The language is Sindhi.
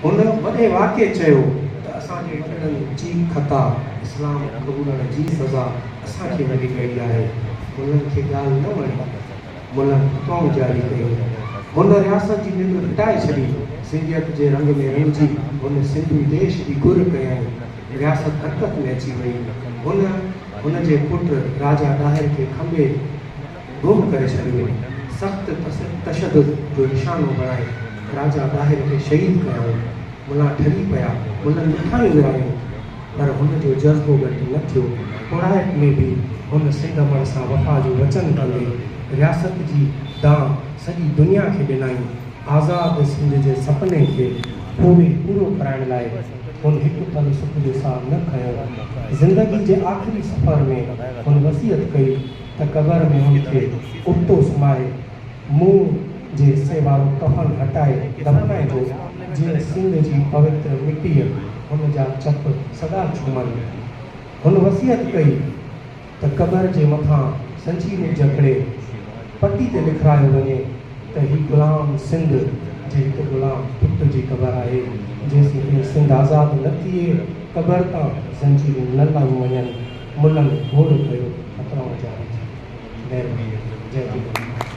هن وڏي واڪي چيو ته اسان جي وڏڙن جي خطا اسلام قبولڻ جي سزا اسان کي ملي وئي آهي. ملن کي ڳالهه نه وڻي. ملن فتوائون جاري ڪيون. هن رياست جي ننڊ ڦٽائي ڇڏي. سنڌيت جي رنگ ۾ رڱجي هن سنڌو ديش جي گهر ڪيائين. رياست حرڪت ۾ اچي وئي. هن هن جي پٽ راجا ڏاهر کي کنڀي گم ڪري ڇڏيو. سخت تشدد جو نشانو بڻائي راجا ڏاهر کي شهيد ڪيائون. ملان ٺري پيا، ملن مٺايون ورهايون، پر هن جو جذبو گهٽ نه ٿيو. پوڙهائپ ۾ به هن سنڌ امڙ سان وفا جو وچن ڪندي رياست جي دانهن سڄي دنيا کي ڏنائين. آزاد سنڌ جي سپني کي پوري پورو ڪرائڻ لاء هن هڪ پل سک جو ساهه نه کنيو. زندگي جي آخري سفر ۾ هن وصيت ڪئي ته قبر ۾ هن کي ابتو سمهاري منهن جي حصي وارو ڪفن هٽائي دفنائجو، جيئن سنڌ جي پوتر مٽيء هن جا چپ سدا چمن. هن وصيت ڪئي ته قبر جي مٿان زنجيرون جڪڙي پٽي تي لکرايو وڃي ته هي غلام سنڌ جي هڪ غلام پٽ جي قبر آهي، جيسين تائين سنڌ آزاد نه ٿئي قبر تان زنجيرون نه لاهيون وڃن. ملن گوڙ ڪيو، فتوائون جاري ٿيون. مهرباني. جئي جهوليلال.